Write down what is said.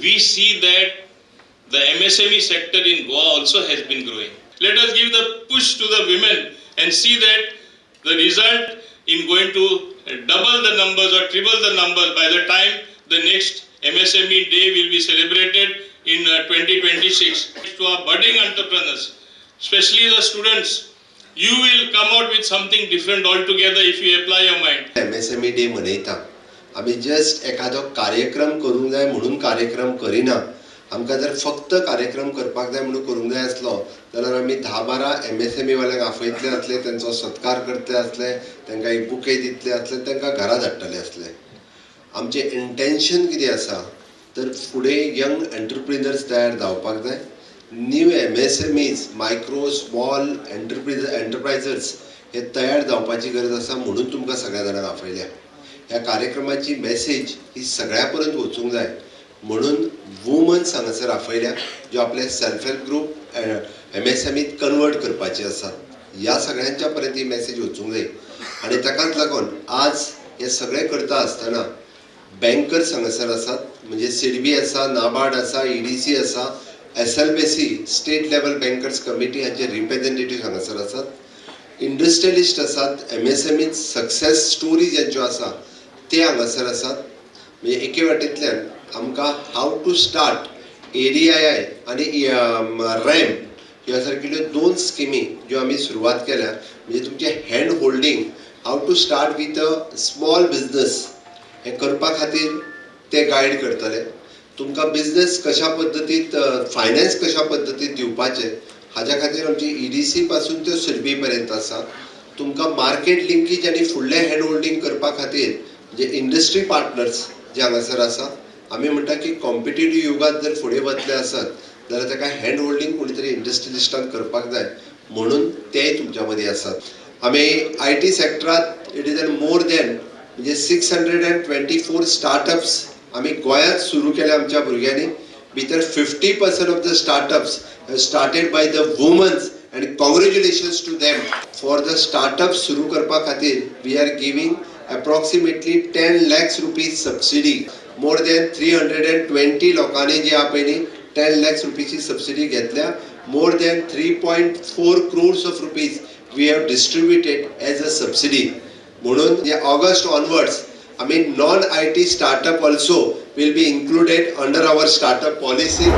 We see that the MSME sector in Goa also has been growing. Let us give the push to the women and see that the result in going to double the numbers or triple the numbers by the time the next MSME Day will be celebrated in 2026. To our budding entrepreneurs, especially the students, you will come out with something different altogether if you apply your mind. MSME day मनयता आमी. Just एखादो कार्यक्रम करूंक जाय म्हणून कार्यक्रम करिना. आमकां जर फक्त कार्यक्रम करपाक जाय म्हणून करूंक जाय आसलो जाल्यार आमी 10-12 एमएसएमई वाल्यांक आपयतले आसले, तेंचो सत्कार करतले आसले, तांकां एक बुके दितले आसले, तांकां घरा धाडटले आसले. आमचें इंटेन्शन कितें आसा तर फुडें यंग एंटरप्रिनर्स तयार जावपाक जाय, new MSMEs, micro small enterprises हे तयार जावपाची गरज आसा म्हणून तुमकां सगळ्या जाणांक आपयल्या. ह्या कार्यक्रमाची मॅसेज ही सगळ्या पर्यंत वचूंक जाय म्हणून वुमन्स हांगासर आपयल्या, ज्यो आपले सेल्फ हेल्प ग्रूप एमएसएमईत कन्वर्ट करपाचे आसात. ह्या सगळ्यांच्या पर्यंत ही मॅसेज वचूंक जाय आनी ताकाच लागून आज हे सगळें करता आसतना बँकर्स हांगासर आसात, म्हणजे सिडबी आसा, नाबार्ड आसा, ईडीसी आसा, SLBC, State Level Bankers Committee हांचे रिप्रेझेंटेटिव्ह हांगासर आसात, इंडस्ट्रियलिस्ट आसात, एमएसएमई सक्सेस स्टोरी ज्यांच्यो आसा ते हांगासर आसात. म्हणजे एके वाटेंतल्यान आमकां how to start एडीआयआय आनी रॅम्प ह्या सारकिल्ल्यो दोन स्किमी ज्यो आमी सुरवात केल्या, म्हणजे तुमचें hand holding, how to start with a small business हें करपा खातीर ते गायड करतले. तुमकां बिजनेस कशा पद्दतीत, फायनान्स कशा पद्दतीत दिवपाचें हाज्या खातीर आमची ईडीसी पासून ते सिडबी पर्यंत आसा. तुमकां मार्केट लिंकेज आनी फुडलें हँड होल्डींग करपा खातीर जे इंडस्ट्री पार्टनर्स जे हांगासर आसा. आमी म्हणटा की कॉम्पिटेटीव युगांत जर फुडें वतले आसत जाल्यार ताका हँड होल्डींग कोणी तरी इंडस्ट्रियलिस्टान करपाक जाय म्हणून तेय तुमच्या मदीं आसात. आमी IT सेक्टरांत it is an more than म्हणजे 624 startups आमी गोंयांत सुरू केले आमच्या भुरग्यांनी. भितर 50% of the startups started by the womens and congratulations to them. For the startup सुरू करपा खातीर we are giving approximately ₹10 lakhs subsidy. More than 320 लोकांनी जी आहा पळय न्ही 10 लॅक्स रुपीची सबसिडी घेतल्या. More than 3.4 crores of rupees we have distributed as a subsidy. म्हणून ऑगस्ट ऑनवर्ड्स आमी non IT startup also will be included under our startup policy.